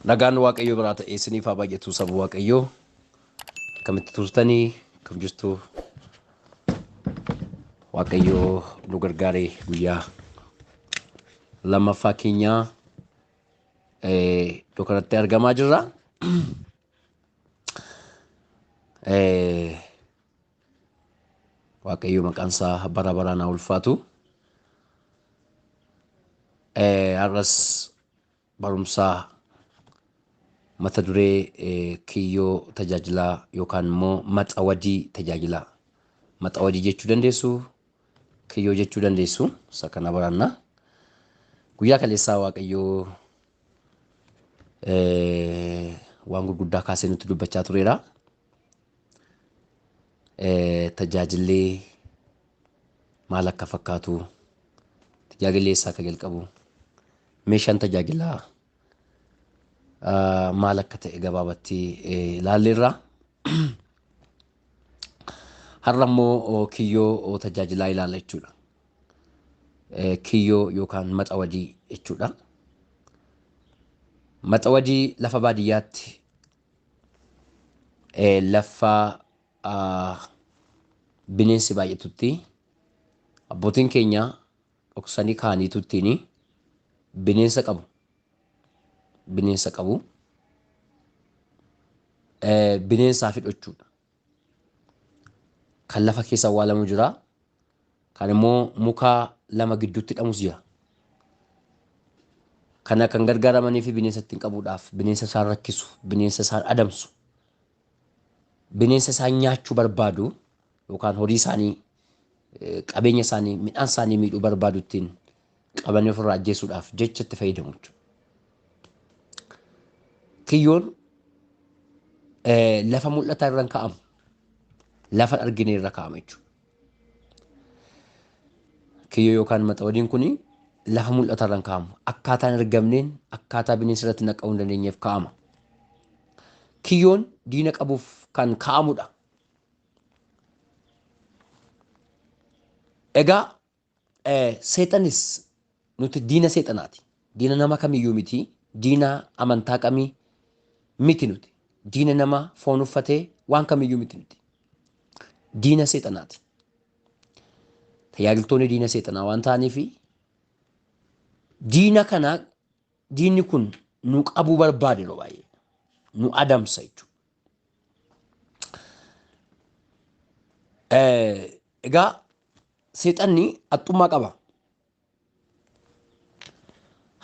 Nagaan Waaqayyoo biraa ta'ee isiniif haa baay'atu saba Waaqayyoo. Akkamitti turtanii? Akkam jirtu? Waaqayyoo nu gargaaree guyyaa lammaffaa keenyaa iddoo kanatti argamaa jirra. Waaqayyo maqaan isaa bara baraan haa ulfaatu. Har'as barumsaa mata duree kiyyoo tajaajilaa yookaan immoo maxawadii tajaajilaa. Maxawadii jechuu dandeessu, kiyyoo jechuu dandeessu. Isa kana baranna. Guyyaa kaleessaa Waaqayyoo waan gurguddaa kaasee nutti dubbachaa tureera. Tajaajilli maal akka fakkaatu, tajaajilli eessaa akka jalqabu, meeshaan tajaajilaa maal akka ta'e gabaabatti ilaalleerra. Har'a immoo kiyyoo tajaajilaa ilaalla jechuudha. Kiyyoo yookaan maxawadii jechuudha. Maxawadii lafa baadiyyaatti lafa bineensi baay'atutti abbootiin keenya dhoksanii kaa'aniitu ittiin bineensa qabu. Bineensa qabu. Bineensaa fidhachuudha. Kan lafa keessa awwaalamu jira. Kan immoo muka lama gidduutti hidhamus jira. Kana kan gargaaramanii fi bineensa ittiin qabuudhaaf, bineensa isaan rakkisu, bineensa isaan adamsu, bineensa isaan nyaachuu barbaadu yookaan horii isaanii, qabeenya isaanii, midhaan isaanii miidhuu barbaadu ittiin qabanii ofirraa ajjeesuudhaaf jecha itti fayyadamu jechuudha. Kiyyoon lafa mul'ataa irra hin kaa'amu. Lafa argine irra kaa'ama jechuudha. Kiyyoo yookaan maxawadiin kun lafa mul'ataa irra hin kaa'amu. Akkaataa hin argamneen akkaataa bineensi irratti naqamuu hin dandeenyeef kaa'ama. Kiyyoon diina qabuuf kan kaa'amudha. Egaa seexanis nuti diina seexanaati. Diina nama kamiyyuu miti. Diina amantaa kamii miti nuti. Diina nama foon uffatee waan kamiyyuu miti nuti. Diina seexanaati. Tajaajiltoonni diina seexanaa waan ta'aniif diina kana diinni kun nu qabuu barbaade yeroo baay'ee. Nu adamsa jechuudha. Egaa seexanni haxxummaa qaba.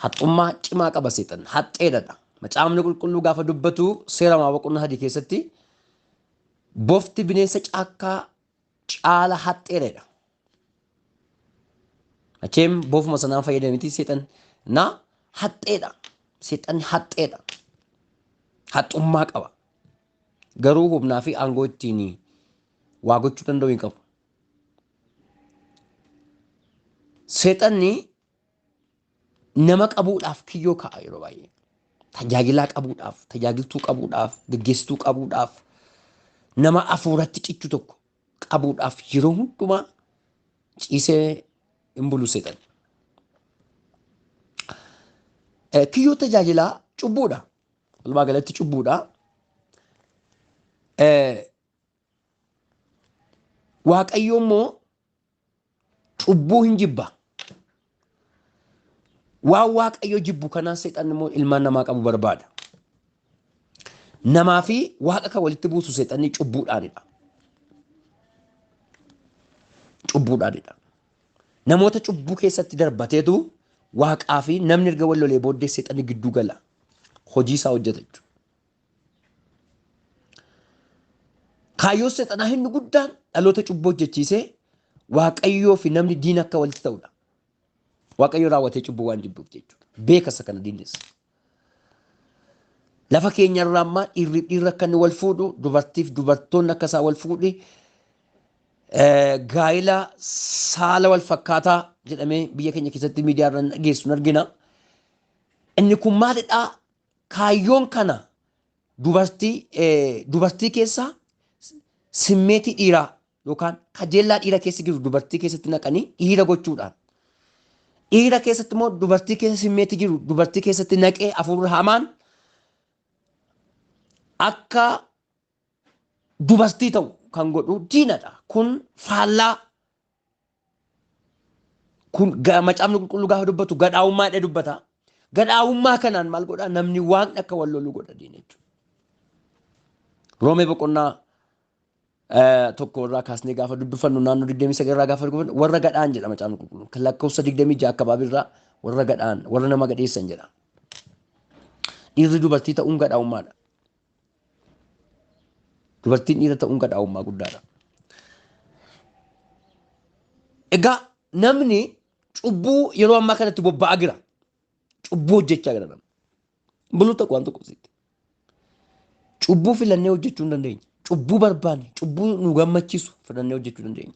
Haxxummaa cimaa qaba seexanni. Haxxeedha. Macaafni qulqulluu gaafa dubbatu seera uumamaa boqonnaa 3 keessatti bofti bineensa caakkaa caala haxxeedha. Acheem bofuma sanaan fayyadamiti seexan na haxxeedha. Seexanni haxxeedha. Haxxummaa qaba. Garuu humnaa fi aangoo ittiin waa gochuu danda'u hin qabu. Seexanni nama qabuudhaaf kiyyoo kaa'a yeroo baay'ee. Tajaajilaa qabuudhaaf, tajaajiltuu qabuudhaaf, geggeessituu qabuudhaaf, nama afuuratti cichu tokko qabuudhaaf yeroo hundumaa ciisee hin bulu seexanni. Kiyyoo tajaajilaa cubbuudha. Walumaa galatti cubbuudha. Waaqayyo immoo cubbuu hin jibba. Waan Waaqayyo jibbu kanaan seexanni immoo ilmaan namaa qabu barbaada. Namaa fi Waaqa kan walitti buusu seexanni cubbuudhaanidha. Cubbuudhaanidha. Namoota cubbuu keessatti darbateetu Waaqaa fi namni erga wal lolee booddee seexanni gidduu gala. Hojii isaa hojjeta jechuudha. Kaayyoon seexanaa inni guddaan dhaloota cubbuu hojjechiisee Waaqayyoo fi namni diina akka walitti ta'udha. Waaqayyo raawwatee cubbuu waan jibbuuf jechuudha. Beeka isa kana diinnis. Lafa keenya irraa ammaa dhiirri dhiirri akka inni wal fuudhu, dubartiif dubartoonni akka isaan wal fuudhi, gaa'ila saala wal fakkaataa jedhamee biyya keenya keessatti miidiyaa irra dhageessu argina. Inni kun maalidhaa? Kaayyoon kana dubartii keessa simmeetii dhiiraa yookaan kajeellaa dhiira keessa jiru dubartii keessatti naqanii dhiira gochuudhaan. Dhiira keessatti immoo dubartii keessa simmeetii jiru dubartii keessatti naqee hafuurri hamaan akka dubartii ta'u kan godhu diinadha. Kun faallaa kun macaafni qulqulluu gaafa dubbatu gadhaa'ummaa jedhee dubbata. Gadhaa'ummaa kanaan maal godhaa? Namni waaqni akka wal lolu godha diina jechuudha. Roomee boqonnaa 1 irraa kaasnee gaafa dubbifannu naannoo 29 irraa gaafa dubbifannu warra gadhaan jedha macaafni qulqulluun. Kan lakkoofsa 26 akka irraa warra gadhaan warra nama gadheessan jedha. Dhiirri dubartii ta'uun gadhaa'ummaadha. Dubartiin dhiira ta'uun gadhaa'ummaa guddaadha. Egaa namni cubbuu yeroo ammaa kanatti bobba'aa jira. Cubbuu hojjechaa jira namni. Buluu tokko waan tokko sitti. Cubbuu filannee hojjechuu hin dandeenya. Cubbuu barbaanne, cubbuu nu gammachiisu filannee hojjechuu dandeenya.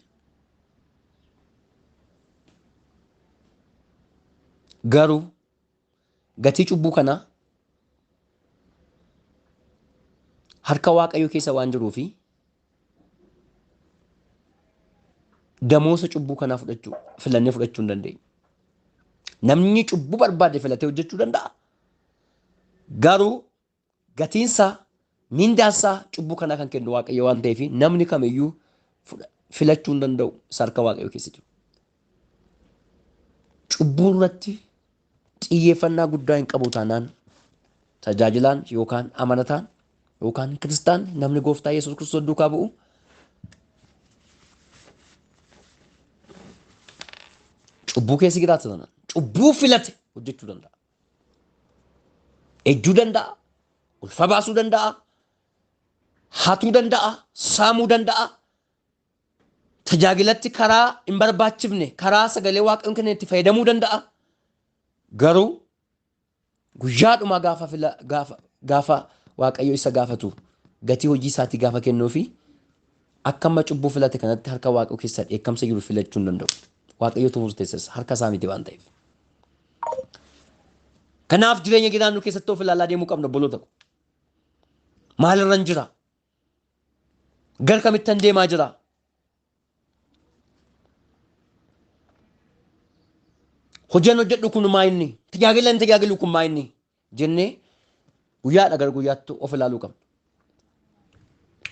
Garuu gatii cubbuu kanaa harka Waaqayyoo keessa waan jiruu fi damoosa cubbuu kanaa filannee fudhachuu hin dandeenyu. Namni cubbuu barbaade filatee hojjechuu danda'a. Garuu gatiinsaa mindaansaa cubbuu kanaa kan kennu Waaqayyo waan ta'eef namni kamiyyuu filachuu hin danda'u isa harka Waaqayyoo keessa jiru. Cubbuu irratti xiyyeeffannaa guddaa hin qabu taanaan tajaajilaan yookaan amanataan yookaan kiristaan namni gooftaa Yesuus Kiristoos duukaa bu'u cubbuu keessa jiraata taanaan cubbuu filate hojjechuu danda'a. Ejjuu danda'a, ulfa baasuu danda'a, hatuu danda'a, saamuu danda'a. Tajaajilatti karaa hin barbaachifne karaa sagalee Waaqayyoon kenne itti fayyadamuu danda'a. Garuu guyyaadhumaa gaafa Waaqayyo isa gaafatu gatii hojii isaatii gaafa kennuu fi akka amma cubbuu filate kanatti harka Waaqayyoo keessaa dheekkamsa jiru filachuu hin danda'u. Waaqayyotu murteessas harka isaa miti waan ta'eef. Kanaaf jireenya jiraannu keessatti of ilaalaa deemuu qabna obboloota ko. Maalirran jira? Gara kamittan deemaa jira? Hojiin hojjedhu kun maa inni? Tajaajila hin tajaajilu kun maa inni? Jennee guyyaadha gara guyyaatti of ilaaluu qabna.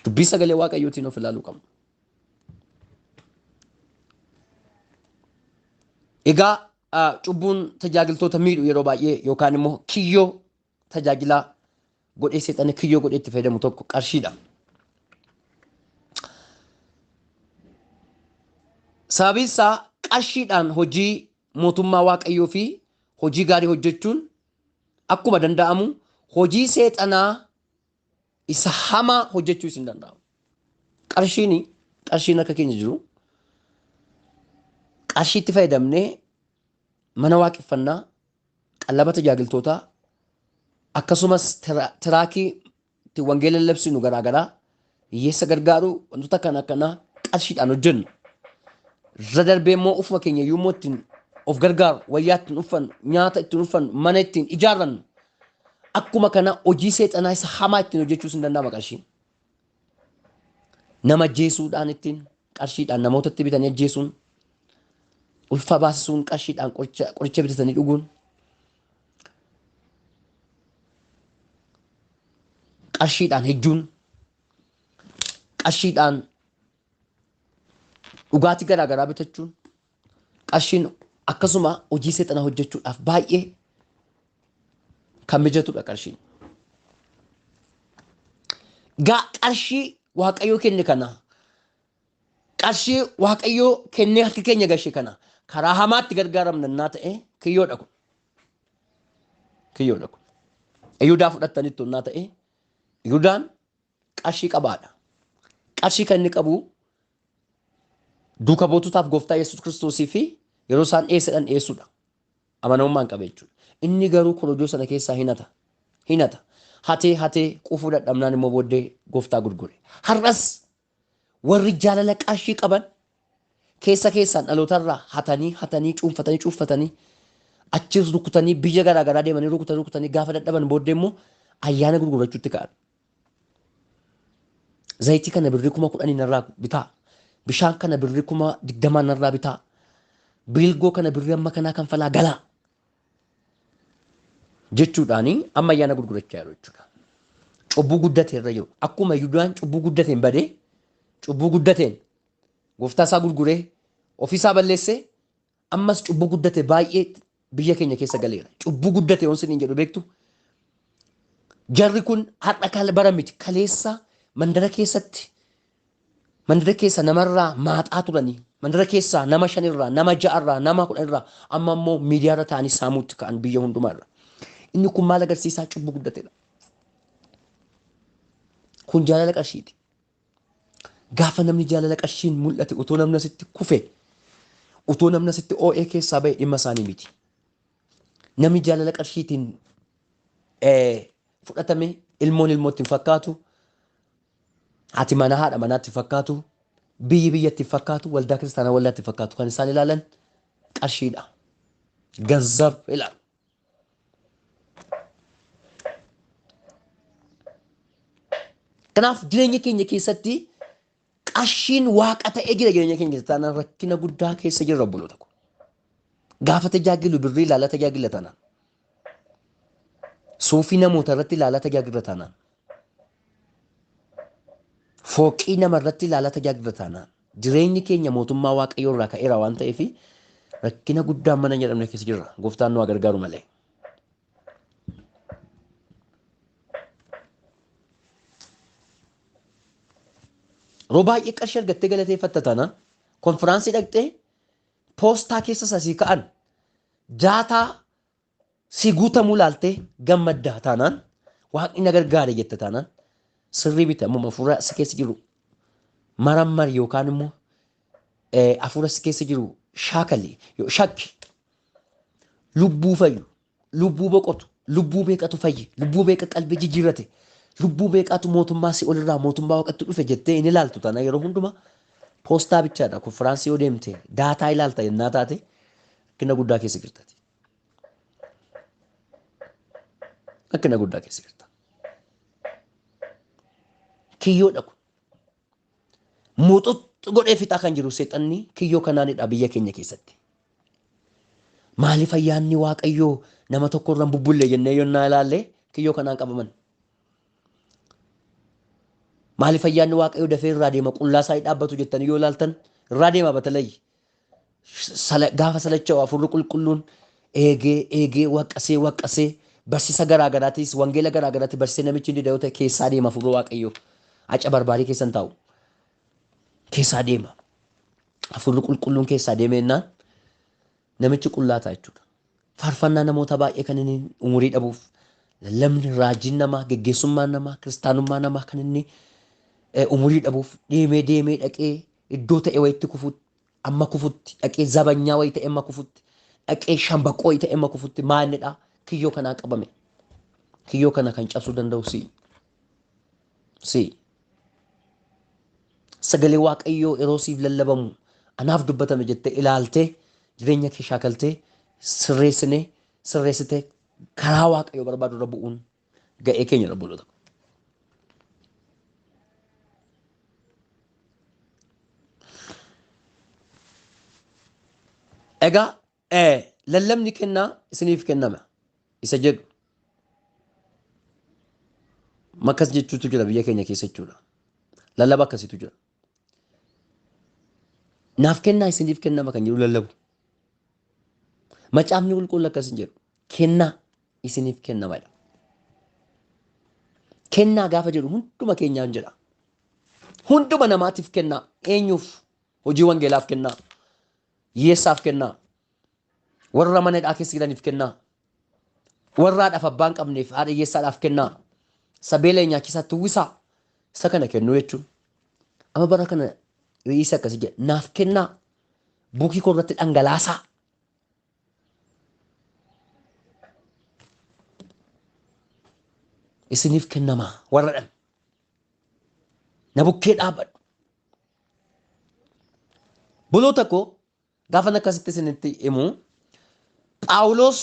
Dubbii sagalee Waaqayyootiin of ilaaluu qabna. Egaa cubbuun tajaajiltoota miidhu yeroo baay'ee yookaan immoo kiyyoo tajaajilaa godhee seexanni kiyyoo godhee itti fayyadamu tokko qarshiidha. Sababiin isaa qarshiidhaan hojii mootummaa Waaqayyoo fi hojii gaarii hojjechuun akkuma danda'amu hojii seexanaa isa hamaa hojjechuus hin danda'amu. Qarshiin akka keenya jiru qarshiitti fayyadamnee mana waaqeffannaa, qallaba tajaajiltootaa akkasumas tiraakii itti wangeela labsinu garaagaraa hiyyeessa gargaaru wantoota akkana akkanaa qarshiidhaan hojjennu. Irra darbee immoo ufuma keenya iyyuu immoo ittiin of gargaaru, wayyaa ittiin uffannu, nyaata ittiin uffannu, mana ittiin ijaarrannu. Akkuma kana hojii seexanaa isa hamaa ittiin hojjechuus hin danda'ama qarshiin. Nama ajjeesuudhaan ittiin qarshiidhaan namootatti bitanii ajjeesuun, ulfa baasisuun qarshiidhaan qoricha bitatanii dhuguun, qarshiidhaan hejjuun, qarshiidhaan dhugaatii garaagaraa bitachuun, qarshiin akkasuma hojii seexanaa hojjechuudhaaf baay'ee kan mijatudha qarshiin. Gaa qarshii Waaqayyoo kenne kana, qarshii Waaqayyoo kennee harki keenya gashe kana karaa hamaatti gargaaramnannaa ta'e kiyyoodha kun. Kiyyoodha kun. Yihudaa fudhattanitti onnaa ta'e Yihudaan qarshii qabaadha. Qarshii kan inni qabu duuka buutotaaf gooftaa Yesuus Kiristoosii fi yeroo isaan dhiyeessan dhiyeessuudha. Amanamummaan qaba jechuudha. Inni garuu korojoo sana keessaa hinata. Hinata. Hatee hatee quufuu dadhabnaan immoo booddee gooftaa gurgure. Har'as warri jaalala qarshii qaban keessa keessaan dhalootarraa hatanii hatanii cuunfatanii cuunfatanii achis rukutanii biyya garaagaraa deemanii rukutanii rukutanii gaafa dadhaban booddee immoo ayyaana gurgurachuutti ka'an. Zayitii kana birrii 10,000 narraa bitaa. Bishaan kana birrii 20,000 narraa bitaa. Biilgoo kana birrii amma kanaa kanfalaa galaa. Jechuudhaani amma ayyaana gurgurachaa jiru jechuudha. Cubbuu guddate irra jiru. Akkuma Yihudaan cubbuu guddateen badee, cubbuu guddateen gooftaa isaa gurguree ofiisaa balleessee, ammas cubbuu guddate baay'ee biyya keenya keessa galeera. Cubbuu guddate yoon isiniin jedhu beektu. Jarri kun har'a bara miti, kaleessa mandara keessatti, mandara keessa namarraa maaxaa turanii, mandara keessaa nama 5irraa, nama 6irraa, nama 10irraa, amma immoo miidiyaarra ta'anii saamuutti ka'an biyya hundumaarra. Inni kun maal agarsiisaa? Cubbuu guddatedha. Kun jaalala qarshiiti. Gaafa namni jaalala qarshiin mul'ate, otoo namni asitti kufe, otoo namni asitti oo'ee keessaa ba'e, dhimma isaanii miti. Namni jaalala qarshiitiin fudhatame ilmoon ilmootti hin fakkaatu, haati manaa haadha manaatti hin fakkaatu, biyyi biyyatti hin fakkaatu, waldaa kiristaanaa waldaatti hin fakkaatu. Kan isaan ilaalan qarshiidha. Ganzab ilaalu. Kanaaf jireenya keenya keessatti qarshiin waaqa ta'ee jira jireenya keenya keessatti taanaan rakkina guddaa keessa jirra obboloota ko. Gaafa tajaajilu birrii ilaalaa tajaajila taanaan. Suufii namoota irratti ilaalaa tajaajila taanaan. Fooqii nama irratti ilaalaa tajaajila taanaan. Jireenyi keenya mootummaa Waaqayyoo irraa ka'eera waan ta'eef rakkina guddaa mana jedhamne keessa jirra. Gooftaan nu haa gargaaru malee. Yeroo baay'ee qarshii argattee galateeffatta taanaan, konfiraansii dhaqxee poostaa keessa sasii ka'an daataa si guutamuu laaltee gammaddaa taanaan, waaqni na gargaare jette taanaan, sirrii miti. Ammuma hafuura si keessa jiru marammari yookaan immoo hafuura si keessa jiru shaakali, shakki. Lubbuu fayyu, lubbuu boqotu, lubbuu meeqatu fayye, lubbuu meeqa qalbii jijjiirrate, lubbuu meeqatu mootummaa si olirraa mootummaa waaqatti dhufe jettee hin ilaaltu taanaan, yeroo hundumaa poostaa bichaadha. Konfiraansii yoo deemte daataa ilaalta yennaa taate, rakkina guddaa keessa jirtati. Rakkina guddaa keessa jirta. Kiyyoodha kun. Muuxuxxu godhee fixaa kan jiru seexanni kiyyoo kanaanidha biyya keenya keessatti. Maaliif ayyaanni Waaqayyoo nama tokko irra hin bubbulle jennee yonnaa ilaalle, kiyyoo kanaan qabaman. Maaliif ayyaanni Waaqayyoo dafee irraa deema, qullaa isaa dhaabbatu jettanii yoo ilaaltan, irraa deema batalayyi. Gaafa salacha'u hafuurri qulqulluun eegee eegee waqqasee waqqasee barsiisa garaa garaatis wangeela garaa garaatti barsiisee namichi inni dayoo ta'e keessaa deema hafuurri Waaqayyoo. Aca barbaarii keessan taa'u. Keessaa deema. Hafuurri qulqulluun keessaa deemeennaan namichi qullaa ta'a jechuudha. Faarfannaa namoota baay'ee kan inni umurii dhabuuf, lallabni, raajiin namaa, geggeessummaan namaa, kiristaanummaa namaa kan inni umurii dhabuuf, deemee deemee dhaqee iddoo ta'e wayitti kufutti, amma kufutti dhaqee zabanyaa wayii ta'e amma kufutti dhaqee shambaqoo wayii ta'e amma kufutti maalidha? Kiyyoo kanaa qabame. Kiyyoo kana kan cabsuu danda'u si'i. Si'i. Sagalee Waaqayyoo yeroo siif lallabamu anaaf dubbatame jettee ilaaltee, jireenya kee shaakaltee, sirreessinee sirreessitee karaa Waaqayyoo barbaadu irra bu'uun ga'ee keenya obboloota. Egaa lallabni kennaa isiniif kennama isa jedhu makkas jechuutu jira biyya keenya keessa jechuudha. Lallaba akkasiitu jira. Naaf kennaa isiniif kennama kan jedhu lallabu. Macaafni qulqulluun akkas hin jedhu. Kennaa isiniif kennamadha. Kennaa gaafa jedhu hunduma keenyaan jedha. Hunduma namaatiif kennaa. Eenyuuf? Hojii wangeelaaf kennaa. Hiyyeessaaf kennaa. Warra mana hidhaa keessa jiraniif kennaa. Warra haadhaaf abbaa hin qabneef, haadha hiyyeessaadhaaf kennaa. Sabeela nyaachisaa uwwisaa. Isa kana kennuu jechuun. Amma bara kana ri'isa akkasii jedha. Naaf kennaa. Buukii koo irratti dhangalaasaa. Isiniif kennamaa warra dhan. Na bukkee dhaabbadhu. Boloota koo, gaafan akkasitti isinitti himu, Phaawulos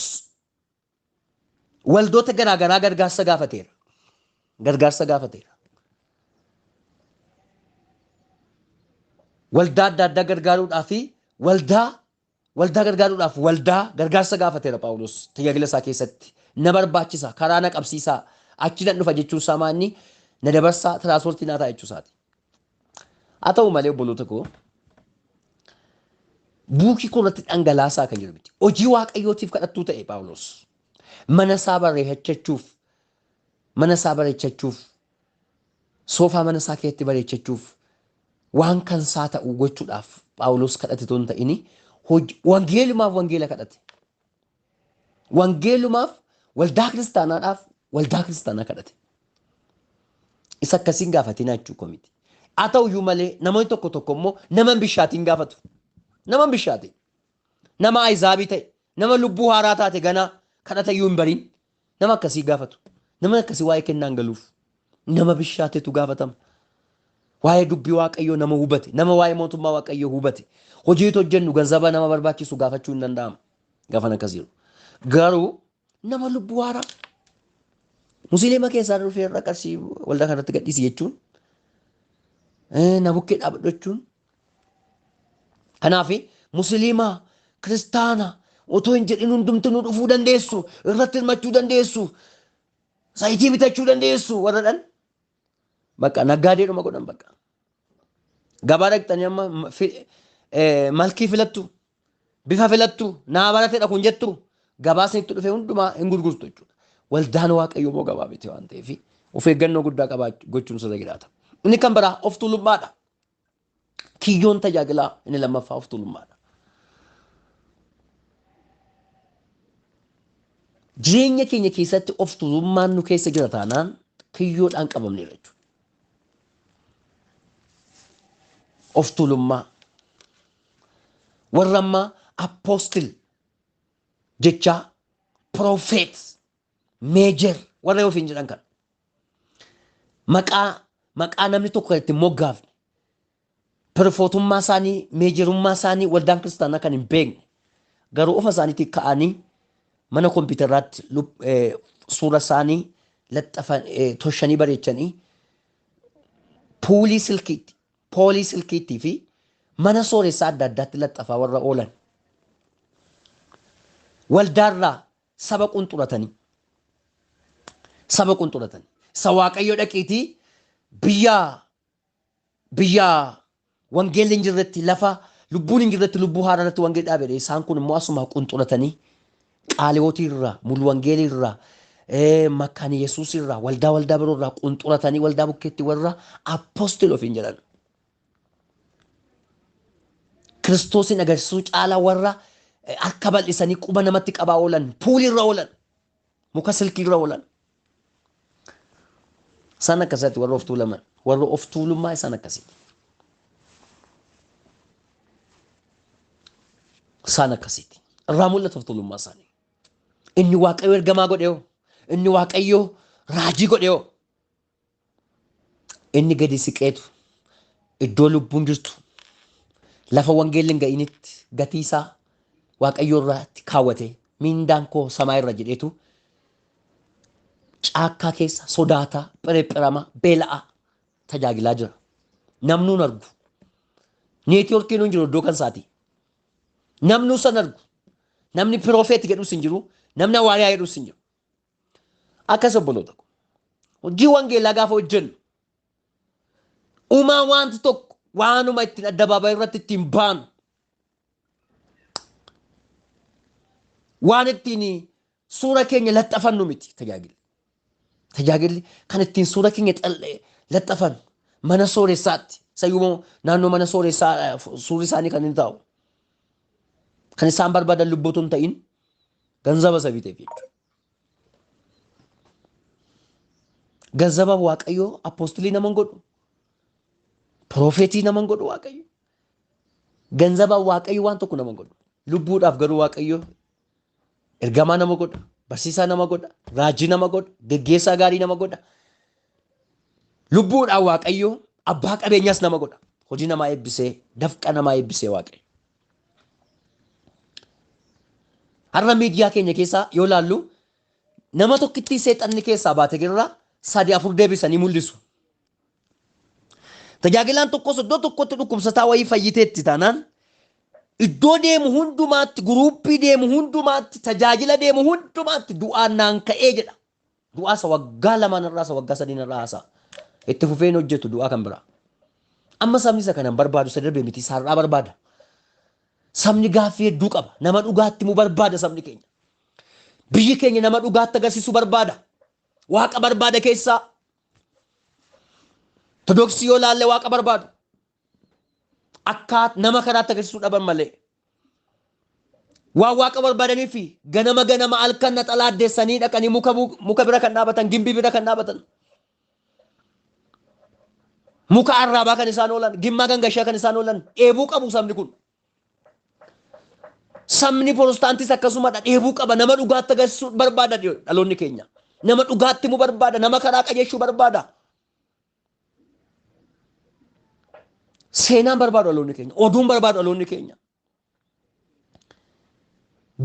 waldoota garaa garaa gargaarsa gaafateera. Gargaarsa gaafateera. Waldaa adda addaa gargaaruudhaa fi waldaa gargaaruudhaaf waldaa gargaarsa gaafateera Phaawulos tajaajila isaa keessatti. Na barbaachisa, karaa na qabsiisaa, Achi nan dhufa jechuun isaa maanni na dabarsaa tiraanspoortii naa ta'a jechuu isaati. Haa ta'u malee obboloota koo buukii koo irratti dhangalaasaa kan jiru miti. Hojii Waaqayyootiif kadhattuu ta'e Phaawulos. Mana isaa bareechachuuf, mana isaa bareechachuuf, soofaa mana isaa keessatti bareechachuuf, waan kan isaa ta'u gochuudhaaf Phaawulos kadhate otoo hin ta'in wangeelumaaf wangeela kadhate. Wangeelumaaf waldaa kiristaanaadhaaf waldaa kiristaanaa kadhate. Isa akkasiin gaafatinaa jechuu koo miti. Haa ta'uyyuu malee namoonni tokko tokko immoo nama hin bishaatiin gaafatu. Nama hin bishaatiin. Nama ayizaabii ta'e, nama lubbuu haaraa taate ganaa kadhata iyyuu hin bariin. Nama akkasii gaafatu. Nama akkasii waa'ee kennaan galuuf. Nama bishaatetu gaafatama. Waa'ee dubbii Waaqayyoo nama hubate, nama waa'ee mootummaa Waaqayyoo hubate. Hojiitu hojjennu ganzaba nama barbaachisu gaafachuu hin danda'amu. Gaafan akkas jiru. Garuu nama lubbuu haaraa. Musliima keessaa dhufee irra qarshii waldaa kanatti gadhiisi jechuun na bukkee dhaabadhu jechuun. Kanaaf musliima kiristaana otoo hin jedhin hundumti nu dhufuu dandeessu, irratti hirmachuu dandeessu, zayitii bitachuu dandeessu warra dhan. Bakka naggaadeedhuma godhan bakka. Gabaa dhaqxanii amma malkii filattu, bifa filattu, naa baratedha kun jettu gabaa isinitti dhufe hundumaa hin gurgurtu jechuudha. Waldaan Waaqayyoo immoo gabaa miti waan ta'eef of eeggannoo guddaa qabaachuu gochuun sirra jiraata. Inni kan biraa of tuulummaadha. Kiyyoon tajaajilaa inni lammaffaa of tuulummaadha. Jireenya keenya keessatti of tuulummaan nu keessa jira taanaan kiyyoodhaan qabamneerra jechuudha. Of tuulummaa. Warra ammaa apostle jechaa prophet major warra ofiin jedhan kana. Maqaa namni tokko kan ittiin moggaafne pirofootummaa isaanii meejerummaa isaanii waldaan kiristaanaa kan hin beekne garuu ofa isaaniitii ka'anii mana kompiitaraatti suura isaanii laxxafan toshanii bareechanii puulii silkiitti poolii silkiittii fi mana sooressaa adda addaatti laxxafaa warra oolan. Waldaarraa saba qunxuratanii saba qunxuratanii isa Waaqayyo dhaqiitii biyya wangeelli hin jirretti lafa lubbuun hin jirretti lubbuu haaraa irratti wangeelli dhaabedha. Isaan kun immoo asuma qunxuratanii qaalewootii irraa mulu wangeelii irraa makkaan Yesuus irraa waldaa biroo irraa qunxuratanii waldaa bukkeetti warra apostil ofiin jedhan. Kiristoosin agarsiisuu caalaa warra harka bal'isanii quba namatti qabaa oolan, puulii irra oolan, muka silkii irra oolan. Isaan akkasitti warra of tuulaman, warra of tuulummaa isaan akkasitti. Isaan akkasitti. Irraa mul'ata of tuulummaa isaanii. Inni Waaqayyo ergamaa godhe hoo? Inni Waaqayyo raajii godhe hoo? Inni gadi siqeetu iddoo lubbuun jirtu lafa wangeelli hin ga'initti gatii isaa Waaqayyo irratti kaawwate miindaan koo samaa irra jedheetu caakkaa keessa sodaataa, phirephirama, beela'aa tajaajilaa jira. Namnuu hin argu. Neetwoorkiin hin jiru iddoo kan isaati. Namnuu san argu. Namni piroofeeti jedhus hin jiru. Namni hawaariyaa jedhus hin jiru. Akkas obboloota ko. Hojii wangeelaa gaafa hojjennu uumaa wanti tokko waanuma ittiin addabaabaayii irratti ittiin baanu waan ittiin suura keenya laxxafannu miti tajaajilli. Tajaajilli kan ittiin suura keenya laxxafannu mana sooressaatti. Sayyuu naannoo mana sooressaa suurri isaanii kan inni taa'u. Kan isaan barbaadan lubbuutu hin ta'in ganzaba sabii ta'eef jechuudha. Ganzaba Waaqayyoo apoostilii nama hin godhu. Piroofeetii nama hin godhu Waaqayyo. Ganzaba Waaqayyo waan tokko nama hin godhu. Lubbuudhaaf garuu Waaqayyo ergamaa nama godha, barsiisaa nama godha, raajii nama godha, geggeessaa gaarii nama godha. Lubbuudhaan Waaqayyo abbaa qabeenyaas nama godha. Hojii namaa eebbisee, dafqa namaa eebbisee Waaqayyo. Har'a miidiyaa keenya keessaa yoo laallu nama tokkittii seexanni keessaa baate irraa 3-4 deebisanii mul'isu. Tajaajilaan tokkos iddoo tokkotti dhukkubsataa wayii fayyiteetti taanaan iddoo deemu hundumaatti, guruuppii deemu hundumaatti, tajaajila deemu hundumaatti du'aan naan ka'ee jedha. Du'aa isa waggaa 2 irraa isa waggaa 3 irraa haasa'a. Itti fufeen hojjetu du'aa kan biraa. Amma sabni isa kana hin barbaadu, isa darbe miti, isaarraa barbaada. Sabni gaaffii hedduu qaba. Nama dhugaatti himuu barbaada sabni keenya. Biyyi keenya nama dhugaatti agarsiisuu barbaada. Waaqa barbaada keessaa. Ortodoksii yoo laalle waaqa barbaadu. Akka nama karaatti agarsiisuu dhaban malee. Waan waaqa barbaadanii fi ganama ganama halkan naxalaa addeessanii dhaqanii muka bira kan dhaabatan, gimbii bira kan dhaabatan. Muka arraabaa kan isaan oolan, gimmaa gangashaa kan isaan oolan, dheebuu qabu sabni kun. Sabni Protestaantis akkasumadha, dheebuu qaba, nama dhugaatti agarsiisuu barbaada dhaloonni keenya. Nama dhugaatti himuu barbaada, nama karaa qajeelchuu barbaada. Seenaan barbaadu dhaloonni keenya, oduun barbaadu dhaloonni keenya.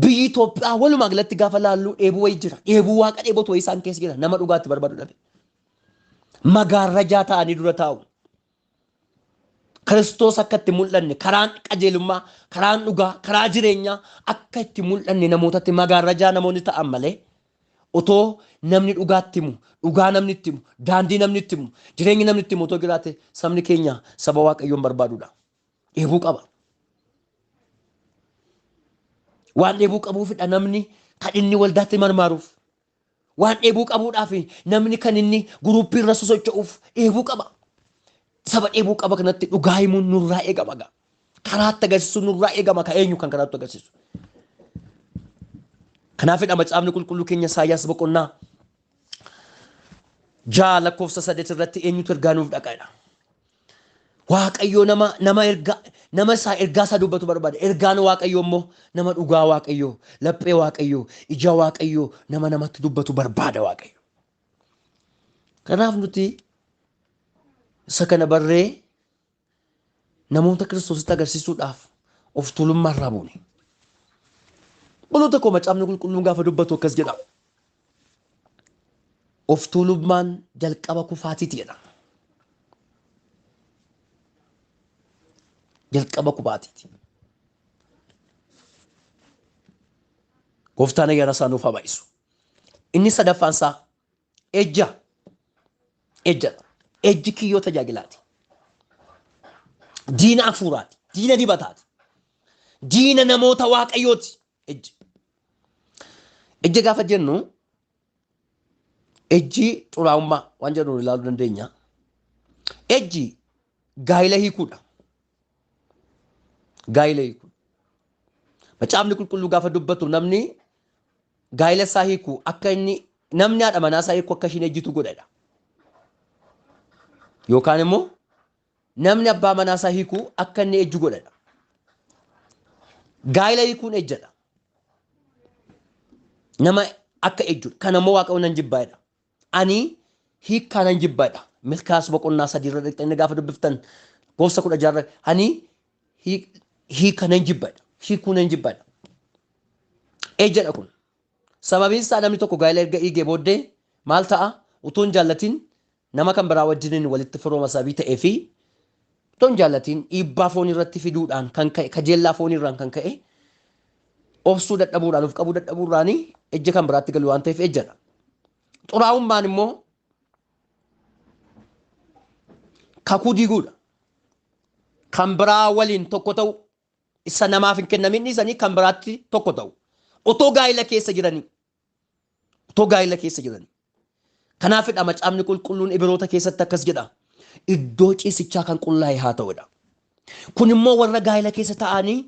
Biyyi Itoophiyaa walumaa galatti gaafa laallu dheebuu wayii jira. Dheebuu waaqa dheebotu wayii isaan keessa jira. Nama dhugaatti barbaadu dhabe. Magaarrajaa ta'anii dura taa'u. Kiristoos akka itti mul'anne karaan qajeelummaa, karaan dhugaa, karaa jireenyaa akka itti mul'anne namootatti magaarrajaa namoonni ta'an malee otoo namni dhugaatti himu, dhugaa namni itti himu, daandii namni itti himu, jireenya namni itti himu otoo jiraate sabni keenya saba Waaqayyoon barbaadudha. Dheebuu qaba. Waan dheebuu qabuufidha namni kan inni waldaatti marmaaruuf. Waan dheebuu qabuudhaaf namni kan inni guruuppii irra sosocho'uuf dheebuu qaba. Saba dheebuu qaba kanatti dhugaa himuun nurraa eegama gaa. Karaatti agarsiisuun nurraa eegama ka eenyu kan karaatti agarsiisu. Kanaafidha macaafni qulqulluu keenya Isaayyaas boqonnaa 6 lakkoofsa 8 irratti eenyutu ergaa nuuf dhaqaadha. Waaqayyoo nama ergaa, nama isaa ergaa isaa dubbatu barbaada. Ergaan Waaqayyoo immoo nama dhugaa Waaqayyoo, laphee Waaqayyoo, ija Waaqayyoo nama namatti dubbatu barbaada Waaqayyo. Kanaaf nuti isa kana barree namoota Kiristoositti agarsiisuudhaaf of tuulummaa irraa buune. Obboloota koo macaafni qulqulluun gaafa dubbatu akkas jedha. Of tuulummaan jalqaba kufaatiiti jedha. Jalqaba kufaatiiti. Gooftaan ayyaana isaa nuuf haa baay'isu. Inni sadaffaan isaa ejja. Ejjadha. Ejji kiyyoo tajaajilaati. Diina hafuuraati. Diina dibataati. Diina namoota Waaqayyooti. Ejji. Ejja gaafa jennu ejji xuraa'ummaa waan jedhu ilaaluu dandeenya. Ejji gaa'ila hiikuudha. Gaa'ila hiikuudha. Macaafni qulqulluu gaafa dubbatu namni gaa'ila isaa hiiku akka inni namni haadha manaa isaa hiiku akka ishiin ejjitu godhadha. Yookaan immoo namni abbaa manaa isaa hiiku akka inni ejju godhadha. Gaa'ila hiikuun ejjadha. Nama akka ejjudha. Kana immoo Waaqayyoon nan jibbaadha. Ani hiikkaa nan jibbaadha. Milkaas boqonnaa 3 irra dhaqxanii gaafa dubbiftan lakkoofsa 16 irra ani hiika nan jibbaadha. Hiikuu nan jibbaadha. Ejjadha kun. Sababiin isaa namni tokko gaa'ila erga hiikee booddee maal ta'a? Utuu hin jaallatin nama kan biraa wajjiniin walitti firooma sababii ta'ee fi utuu hin jaallatin dhiibbaa foonii irratti fiduudhaan kan ka'e, kajeellaa foonii irraan kan ka'e, obsuu dadhabuudhaan, of qabuu dadhabuudhaan ejja kan biraatti galu waan ta'eef ejjadha. Xuraa'ummaan immoo kakuu diiguudha. Kan biraa waliin tokko ta'u, isa namaaf hin kennamin dhiisanii kan biraatti tokko ta'u. Otoo gaa'ila keessa jiranii. Otoo gaa'ila keessa jiranii. Kanaafidha macaafni qulqulluun Ibiroota keessatti akkas jedha. Iddoo ciisichaa kan qullaa'e haa ta'udha. Kun immoo warra gaa'ila keessa taa'anii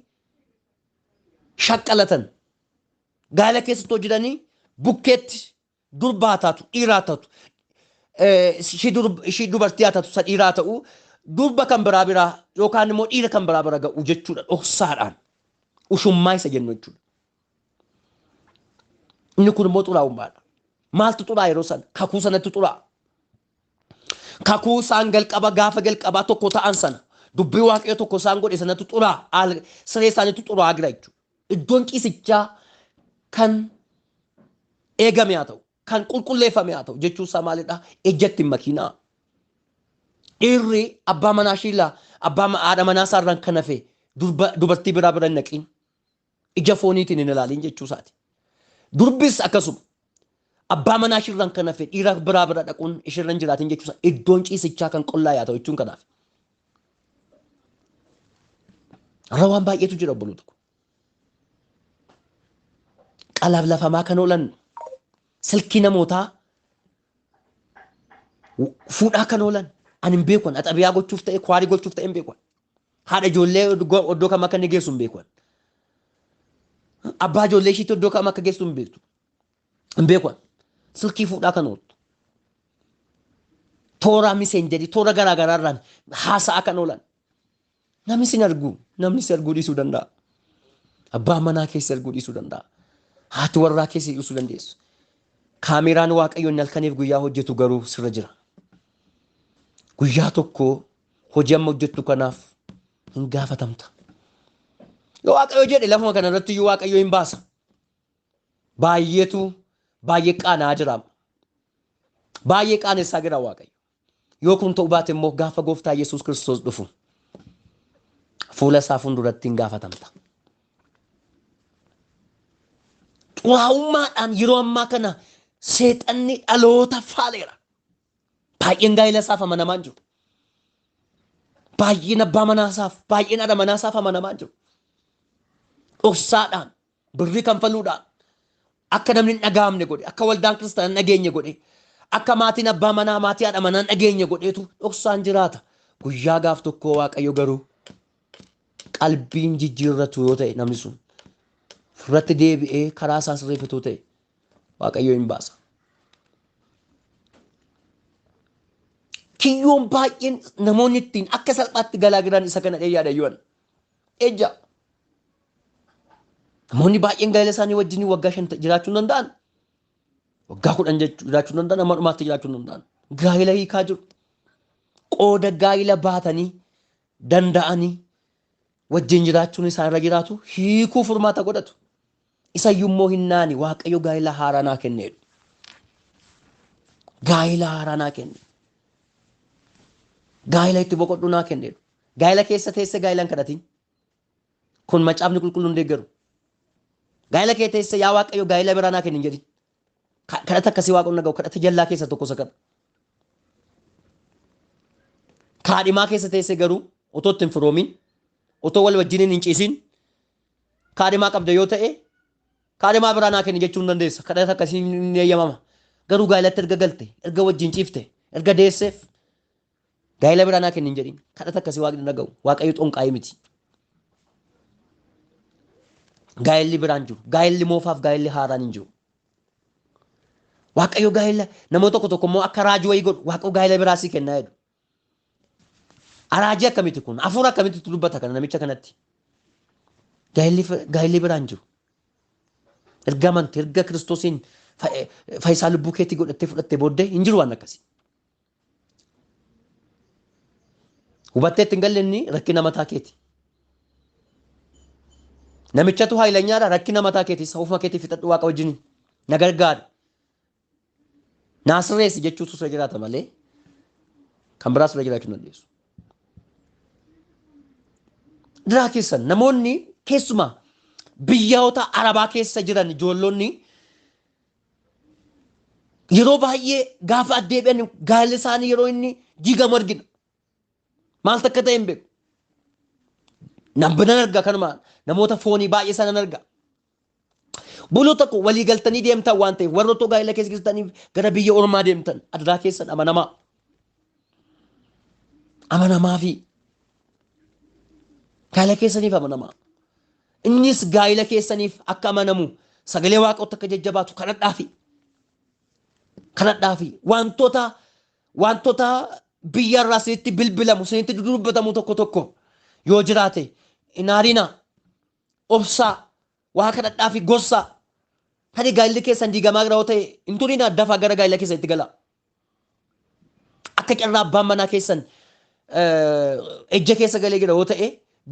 shaqqalatan. Gaa'ila keessa otoo jiranii bukkeetti durba haa taatu, dhiira haa taatu, ishii dubartii haa taatu, isa dhiiraa haa ta'u, durba kan biraa biraa yookaan immoo dhiira kan biraa bira ga'u jechuudha dhoksaadhaan. Ushummaa isa jennu jechuudha. Inni kun immoo xuraa'ummaadha. Maaltu xuraa yeroo sana? Kakuu sanatti xuraa. Kakuu isaan jalqaba gaafa jalqabaa tokko ta'an sana dubbii Waaqayyo tokko isaan godhe sanatti xuraa, siree isaaniitu xuraa jira jechuudha. Iddoon ciisichaa kan eegame haa ta'u, kan qulqulleeffame haa ta'u jechuun isaa maalidha? Ejjatti hin makiinaa. Dhiirri abbaa manaa ishiilaa, abbaa haadha manaa isaa irraan kan hafe dubartii biraa bira hin naqiin. Ija fooniitiin hin ilaaliin jechuu isaati. Durbis akkasuma. Abbaa manaa ishirraan kan hafe dhiira biraa bira dhaquun ishirra hin jiraatin jechuudha. Iddoon ciisichaa kan qollaa yaa ta'u jechuun kanaaf. Har'a waan baay'eetu jira obboloota ko. Qalaaf lafamaa kan oolan silkii namootaa fuudhaa kan oolan ani hin beeku axabiyaa gochuuf ta'e kwaarii gochuuf ta'e hin beeku. Haadha ijoollee iddoo kam akka inni geessu hin beeku. Abbaa ijoollee ishiitti iddoo kam akka geessu hin beektu. Hin beeku. Silkii fuudhaa kan ooltu. Toora miseenjerii toora garaa garaarraan haasa'aa kan oolan. Namni sin argu namni si arguu dhiisuu danda'a. Abbaa manaa keessa arguu dhiisuu danda'a. Haati warraa keessa dhiisuu dandeessu. Kaameraan Waaqayyo inni halkaniif guyyaa hojjetu garuu sirra jira. Guyyaa tokko hojii amma hojjettu kanaaf hin gaafatamta. Yoo Waaqayyo jedhe lafuma kana irratti iyyuu Waaqayyo hin baasa. Baay'eetu baay'ee qaana'aa jira. Baay'ee qaanessaa jira Waaqayyo. Yoo kun ta'uu baate immoo gaafa gooftaa Yesuus Kiristoos dhufu fuula isaa fuulduratti hin gaafatamta. Xuraa'ummaadhaan yeroo ammaa kana seexanni dhaloota faaleera. Baay'een gaa'ela isaaf amanamaa hin jiru. Baay'een abbaa manaa isaaf, baay'een haadha manaa isaaf amanamaa hin jiru. Dhoksaadhaan, birrii kanfaluudhaan, akka namni hin dhaga'amne godhe, akka waldaan kiristaanaa hin dhageenye godhe, akka maatiin abbaa manaa, maatii haadha manaa hin dhageenye godheetu dhoksaan jiraata. Guyyaa gaaf tokkoo Waaqayyo garuu qalbiin jijjiirratu yoo ta'e namni sun ofirratti deebi'ee karaa isaa sirreeffatu ta'e Waaqayyo hin baasa. Kiyyoon baay'een namoonni ittiin akka salphaatti galaa jiran isa kana dheeyyaadha yoon. Ejja. Namoonni baay'een gaa'ela isaanii wajjin waggaa 5 jiraachuu hin danda'an. Waggaa 10 jiraachuu hin danda'an, amma dhumaatti jiraachuu hin danda'an. Gaa'ela hiikaa jiru. Qooda gaa'ela baatanii danda'anii wajjin jiraachuun isaan irra jiraatu hiikuu furmaata godhatu. Isayyuu immoo hin naani Waaqayyo gaa'ela haaraa naa kenneedha. Gaa'ela haaraa naa kenne. Gaa'ela itti boqodhu naa kenneedha. Gaa'ela keessa teesse gaa'ela hin kadhatin. Kun macaafni qulqulluun deeggaru. Gaa'ela kee teesse yaa Waaqayyo gaa'ela biraa naa kenni hin jedhin. Kadhata akkasii Waaqoon dhaga'u kadhata jallaa keessa tokko isa kana. Kaadhimaa keessa teesse garuu otoo itti hin firoomin otoo wal wajjiniin hin ciisin kaadhimaa qabda yoo ta'e kaadhimaa biraa naa kenni jechuu hin dandeessa. Kadhata akkasii hin eeyyamama. Garuu gaa'elatti erga galte, erga wajjin ciifte, erga deesseef gaa'ela biraa naa kenni hin jedhin. Kadhata akkasii Waaqni hin dhaga'u. Waaqayyo xonqaa'ee miti. Gaa'elli biraan jiru. Gaa'elli moofaaf gaa'elli haaraan hin jiru. Waaqayyo gaa'ela namoota tokko tokko immoo akka raajii wayii godhu. Waaqayyo gaa'ela biraa sii kennaa jedhu. Raajii akkamitti kun? Hafuura akkamitti dubbata kana namicha kanatti? Gaa'elli biraan jiru. Erga amante, erga Kiristoosiin fayyisaa lubbuu keetii godhattee fudhattee booddee hin jiru waan akkasii. Hubattee itti hin galle inni rakkina mataa keeti. Namichatu haayilanyaadha rakkina mataa keeti isa ofuma keetii fixadhu Waaqa wajjin na gargaari. Naa sirreessi jechuutu sirra jiraata malee kan biraa sirra jiraachuu hin dandeessu. Diraa keessan namoonni keessumaa biyyoota Arabaa keessa jiran ijoollonni yeroo baay'ee gaafa addeebi'an gaa'elli isaanii yeroo inni diigamu argina. Maaltu akka ta'e hin beeku. Nan arga kanuma namoota foonii baay'ee sana nan arga. Buluu tokko walii galtanii deemtan waan ta'eef warra otoo gaa'ela keessa jirtanii gara biyya ormaa deemtan adaraa keessan amanamaa. Amanamaa fi gaa'ela keessaniif amanamaa. Innis gaa'ela keessaniif akka amanamu sagalee Waaqootti akka jajjabaatu kadhadhaafi. Kadhadhaafi wantoota biyya irraa isinitti bilbilamu isinitti dubbatamu tokko tokko yoo jiraate hin aarinaa, obsaa, waa kadhadhaafi gorsaa. Tani gaa'elli keessan diigamaa jira yoo ta'e hin turinaa, dafaa gara gaa'ela keessanitti galaa. Akka carraa abbaan manaa keessan ejja keessa galee jira yoo ta'e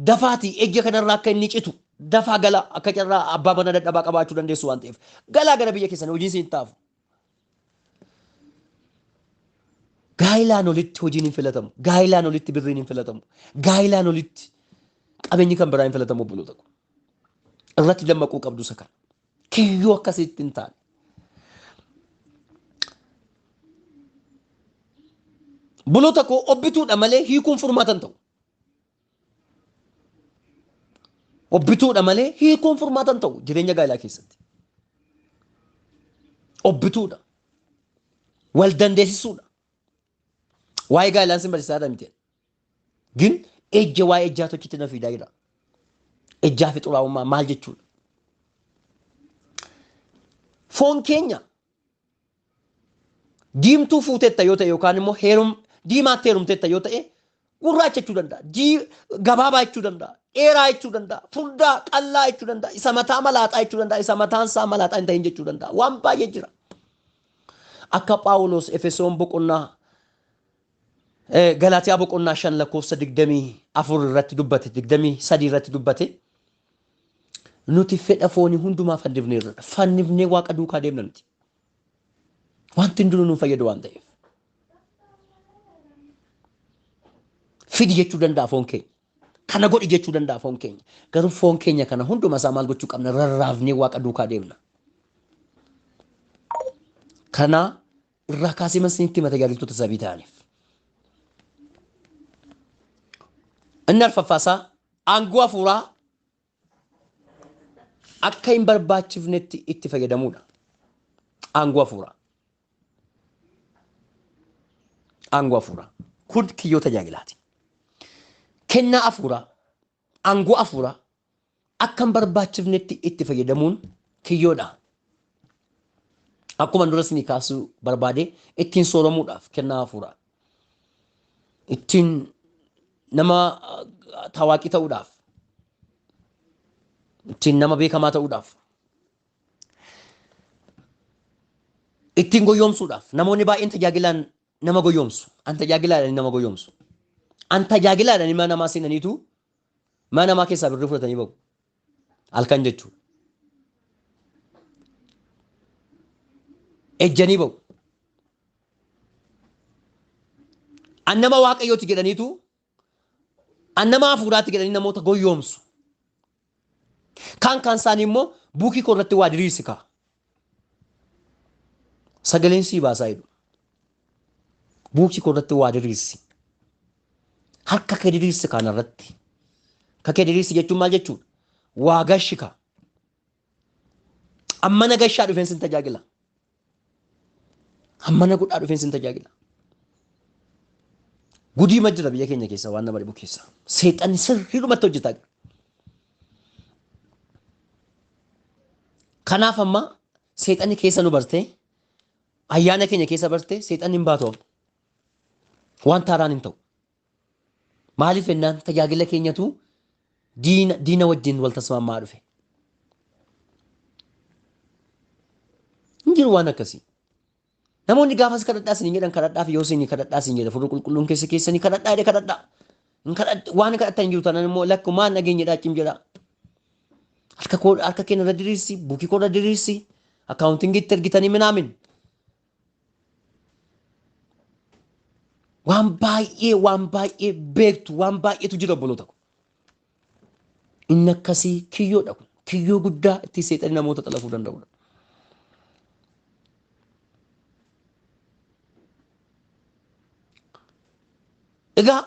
dafaatii ejja kanarraa akka inni citu dafaa galaa. Akka carraa abbaa manaa dadhabaa qabaachuu dandeessu waan ta'eef galaa gara biyya keessan hojiin isin taafu. Gaa'ilaan olitti hojiin hin filatamu. Gaa'ilaan olitti birriin hin filatamu. Gaa'ilaan olitti qabeenyi kan biraa hin filatamu obboloota koo. Irratti dammaquu qabdu isa kana. Kiyyoo akkasitti hin taane. Obboloota koo obbituudha malee hiikuun furmaata hin ta'u. Obbituudha malee hiikuun furmaata hin ta'u jireenya gaa'elaa keessatti. Obbituudha. Wal dandeessisuudha. Waa'ee gaa'elaan sin barsiisaa miti. Gin ejja waa'ee ejjaa tokkitti na fidaa jira. Ejjaa fi xuraa'ummaa maal jechuudha? Foon keenya diimtuu fuuteetta yoo ta'e yookaan immoo diimaatti heerumteetta yoo ta'e gurraacha jechuu danda'a, gabaabaa jechuu danda'a, dheeraa jechuu danda'a, furdaa qallaa jechuu danda'a, isa mataa malaaxaa jechuu danda'a, isa mataan isaa malaaxaa hin ta'in jechuu danda'a. Waan baay'ee jira. Akka Phaawulos Efesoon boqonnaa Galaatiyaa boqonnaa 5 lakkoofsa 24 irratti dubbate, 23 irratti dubbate, nuti fedha foonii hundumaa fannifneerra. Fannifnee Waaqa duukaa deemna nuti. Wanti hundinuu nu fayyadu waan ta'eef. Fidi jechuu danda'a foon keenya. Kana godhi jechuu danda'a foon keenya. Garuu foon keenya kana hunduma isaa maal gochuu qabna? Rarraafnee Waaqa duukaa deemna. Kana irraa kaasee masinitti hima tajaajiltoota sabii ta'aniif. Inni arfaffaasaa aangoo hafuuraa akka hin barbaachifnetti itti fayyadamuudha. Aangoo hafuuraa. Aangoo hafuuraa. Kun kiyyoo tajaajilaati. Kennaa hafuuraa, aangoo hafuuraa akka hin barbaachifnetti itti fayyadamuun kiyyoodha. Akkuma dura isinii kaasuu barbaade ittiin sooramuudhaaf kennaa hafuuraa. Ittiin nama tawaaqii ta'uudhaaf. Ittiin nama beekamaa ta'uudhaaf. Ittiin goyoomsuudhaaf. Namoonni baay'een tajaajilaan nama goyoomsu. An tajaajilaadhaan nama goyoomsu. An tajaajilaadhaan mana namaa seenaniitu mana namaa keessaa birrii fudhatanii bahu. Halkan jechuudha. Ejjanii bahu. An nama Waaqayyooti jedhaniitu, an nama hafuuraatti jedhanii namoota goyoomsu. Kaan kaan isaanii immoo buukii koo irratti waa diriirsi kaa. Sagaleen sii baasaa jedhu. Buukii koo irratti waa diriirsi. Harka kee diriirsi kaan irratti. Harka kee diriirsi jechuun maal jechuudha? Waa gashi kaa. Ammana gashaa dhufeen sin tajaajila. Ammana godhaa dhufeen sin tajaajila. Gudii ma jira biyya keenya keessa waan nama dhibu keessa. Seexanni sirriidhumatti hojjetaa jira. Kanaaf amma seexanni keessa nu bartee, ayyaana keenya keessa bartee seexanni hin baatu amma. Waan taaraan hin ta'u. Maaliif jennaan tajaajila keenyatu diina wajjin wal tasmaammaa dhufe. Hin jiru waan akkasii. Namoonni gaafas kadhadhaa isin jedhan kadhadhaaf yoo isin kadhadhaa isin jedha furuu qulqulluun keessa keessanii kadhadhaa jedhe kadhadhaa. Waan kadhattan hin jiru taanaan immoo lakkumaan nageenyadhaa cim jedha. Harka koo harka keenya irra diriirsi, buukii koo irra diriirsi, akkaawuntingiitti ergitanii minaamin. Waan baay'ee, waan baay'ee beektu, waan baay'eetu jira obboloota ko. Inni akkasii kiyyoodha kun. Kiyyoo guddaa itti seexanni namoota xalafuu danda'udha. Egaa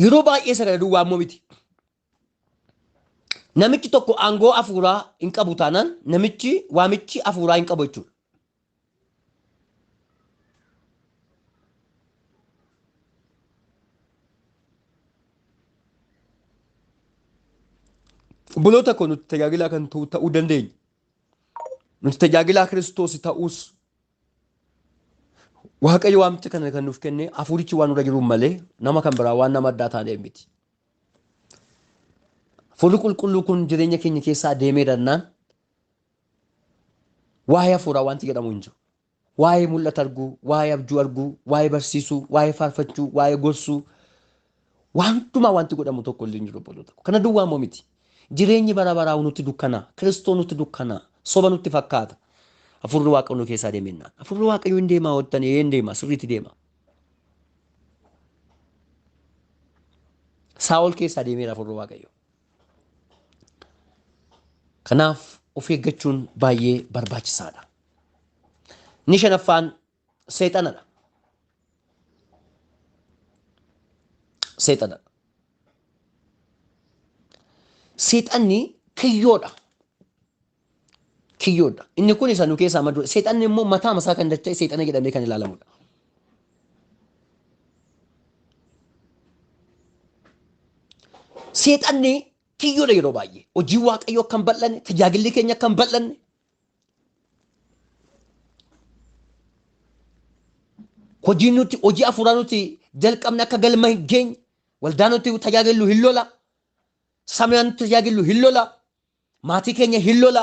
yeroo baay'ee sagada duwwaa immoo miti. Namichi tokko aangoo hafuuraa hin qabu taanaan namichi waamichi hafuuraa hin qabu jechuudha. Obboloota koo nuti tajaajilaa kan ta'uu dandeenya. Nuti tajaajilaa Kiristoos ta'uus Waaqayyo waamicha kana kan nuuf kenne hafuurichi waan nurra jiruun malee nama kan biraa waan nama addaa taaneef miti. Hafuurri qulqulluu kun jireenya keenya keessaa deemee dannaan waa'ee hafuuraa wanti jedhamu hin jiru. Waa'ee mul'ata arguu, waa'ee abjuu arguu, waa'ee barsiisuu, waa'ee faarfachuu, waa'ee gorsuu, waan hundumaa wanti godhamu tokko illee hin jiru obboloota. Kana duwwaa immoo miti. Jireenyi bara baraa nutti dukkanaa, Kiristoos nutti dukkanaa, soba nutti fakkaata. Hafuurri Waaqayyoo nu keessaa deemennaan. Hafuurri Waaqayyoo hin deemaa hottanii, hin deema, sirriitti deema. Saa'ol keessaa deemeera hafuurri Waaqayyoo. Kanaaf of eeggachuun baay'ee barbaachisaadha. Inni shanaffaan seexanadha. Seexanadha. Seexanni kiyyoodha. Kiyyoodha. Inni kun isa nu keessaa maddu. Seexanni immoo mataa masaa kan dacha'e seexana jedhamee kan ilaalamudha. Seexanni kiyyoodha yeroo baay'ee. Hojii Waaqayyoo akka hin bal'anne, tajaajilli keenya akka hin bal'anne, hojii nuti hojii hafuuraa nuti jalqabne akka galma hin geenye, waldaa nuti tajaajillu hin lola, sabni nuti tajaajillu hin lola, maatii keenya hin lola,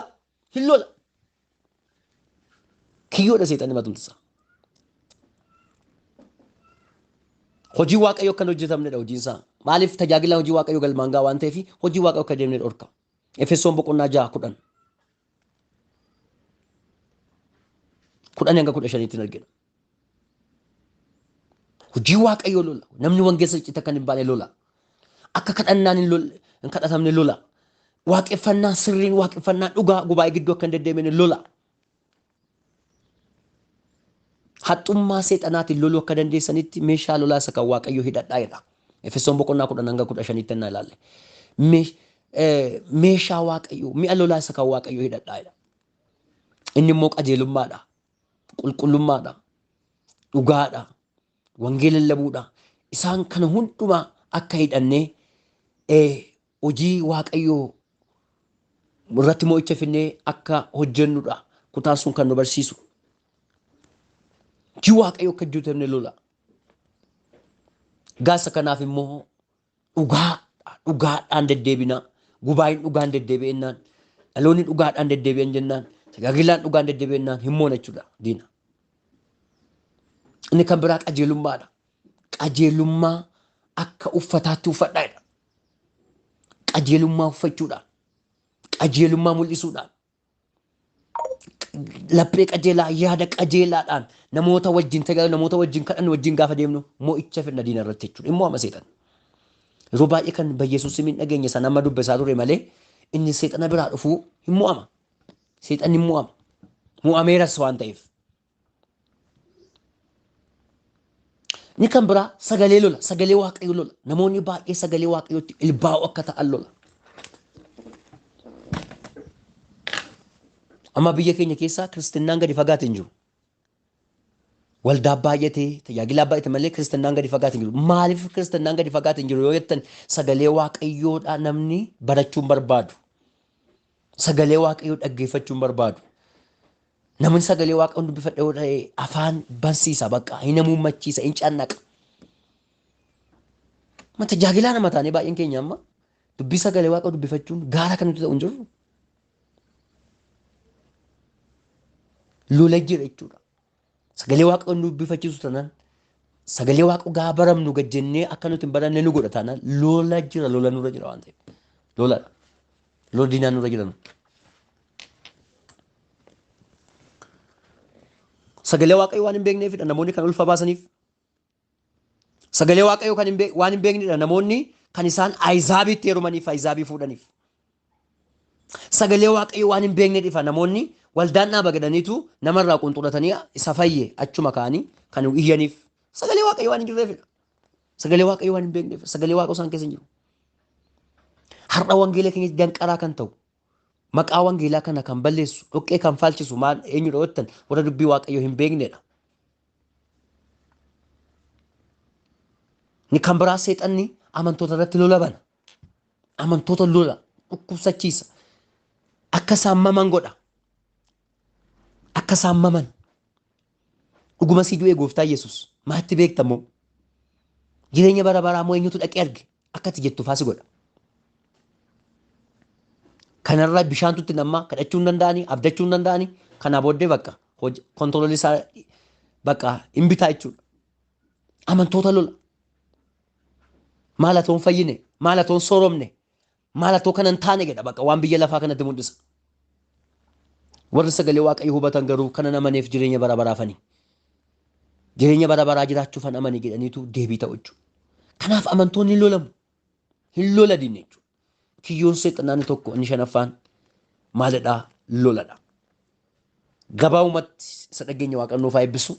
hin lola. Kiyyoodha seexanni matumti isaa. Hojii Waaqayyoo akka hin hojjetamnedha hojiin isaa. Maaliif tajaajila hojii Waaqayyoo galmaan ga'a waan ta'eef hojii Waaqayyoo akka deemne dhorka. Efesoon boqonnaa 6 10. 10 hanga 15tti hin argina. Hojii Waaqayyoo lola. Namni wangeessa ciccita kan hin baane lola. Akka kadhannaan hin lolle hin kadhatamne lola. Waaqeffannaan sirriin waaqeffannaan dhugaa gubaa'ee gidduu akka hin deddeemine lola. Haxxummaa seexanaatiin loluu akka dandeessanitti meeshaa lolaa isa kan Waaqayyoo hidhadhaa jedha. Efesoon boqonnaa 10 hanga 15tti ennaa ilaalle. Meeshaa Waaqayyoo mi'a lolaa isa kan Waaqayyoo hidhadhaa jedha. Inni immoo qajeelummaadha, qulqullummaadha, dhugaadha, wangeela lallabuudha. Isaan kana hundumaa akka hidhannee hojii Waaqayyoo irratti mo'icha finnee akka hojjennudha. Kutaan sun kan nu barsiisu. Hojii Waaqayyoo akka hojjetamne lola. Gaasa kanaaf immoo dhugaa dhugaadhaan deddeebina. Gubaa'in dhugaan deddeebi'ennaan dhaloonni dhugaadhaan deddeebi'an jennaan tajaajilaan dhugaan deddeebi'ennaan hin moona jechuudha diina. Inni kan biraa qajeelummaadha. Qajeelummaa akka uffataatti uffadhaa jedha. Qajeelummaa uffachuudhaan, qajeelummaa mul'isuudhaan, laphee qajeelaa, yaada qajeelaadhaan namoota wajjin tajaajilu, namoota wajjin kadhannu wajjin gaafa deemnu mo'icha fidna diina irratti jechuudha. Immoo amma seexan. Yeroo baay'ee kan Yesuus hin dhageenye sana amma dubbisaa ture malee inni seexana biraa dhufuu hin mo'ama. Seexanni hin mo'ama. Mo'ameeras waan ta'eef. Inni kan biraa sagalee lola, sagalee Waaqayyoo lola. Namoonni baay'ee sagalee Waaqayyootti ilbaa'u akka ta'an lola. Amma biyya keenya keessaa kiristinnaan gadi fagaate hin jiru. Waldaa baay'atee, tajaajilaa baay'ate malee kiristinnaan gadi fagaate hin jiru. Maaliif kiristinnaan gadi fagaate hin jiru yoo jettan sagalee Waaqayyoodhaa namni barachuu hin barbaadu. Sagalee Waaqayyoo dhaggeeffachuu hin barbaadu. Namni sagalee Waaqayyoon dubbifadhe yoo ta'e afaan bansiisa bakka hin hamuummachiisa hin cannaqa. Ma tajaajilaa nama taanee baay'een keenya amma dubbii sagalee Waaqayyoo dubbifachuun gaara kan nuti ta'u hin jirru. Lola jira jechuudha. Sagalee Waaqayyoon nu dubbifachiisu taanaan sagalee Waaqayyoo gaa baramnu gad jennee akka nuti hin baranne nu godha taanaan lola jira lola nurra jira waan ta'eef. Loladha. Lola diinaa nurra jira nu. Sagalee Waaqayyoo waan hin beekneefidha namoonni kan ulfa baasaniif. Sagalee Waaqayyoo kan hin waan hin beeknedha namoonni kan isaan Ayizaabiitti heerumaniif Ayizaabii fuudhaniif. Sagalee Waaqayyoo waan hin beekne dhifa namoonni waldaan dhaaba jedhaniitu namarraa qunxuratanii isa fayye achuma ka'anii kan iyyaniif. Sagalee Waaqayyoo waan hin jirreefidha. Sagalee Waaqayyoo waan hin beekneef sagalee Waaqayyoo isaan keessa hin jiru. Har'a wangeela keenya danqaraa kan ta'u maqaa wangeelaa kana kan balleessu dhoqqee kan faalchisu maal eenyudha jettan warra dubbii Waaqayyoo hin beeknedha. Inni kan biraa seexanni amantoota irratti lola bana. Amantoota lola dhukkubsachiisa. Akka isaan maman godha. Akka isaan maman. Dhuguma sii du'ee gooftaa Yesuus. Maatti beekta moo? Jireenya bara baraa moo eenyutu dhaqee arge? Akka ati jettu faa si godha. Kanarraa bishaantu itti nammaa kadhachuu hin danda'anii, abdachuu hin danda'anii. Kanaa booddee bakka kontiroolii isaa bakka hin bitaa jechuudha. Amantoota lola. Maal atoo hin fayyine, maal atoo hin sooromne, maal atoo kana hin taane jedha bakka waan biyya lafaa kanatti mul'isa. Warri sagalee Waaqayyo hubatan garuu kanan amaneef jireenya bara baraafani. Jireenya bara baraa jiraachuufan amane jedhaniitu deebii ta'u jechuudha. Kanaaf amantoonni hin lolamu. Hin lola diinni jechuudha. Kiyyoon seexanaa inni tokko inni shanaffaan maalidhaa? Loladha. Gabaabumatti isa dhageenya Waaqayyo nuuf haa eebbisu.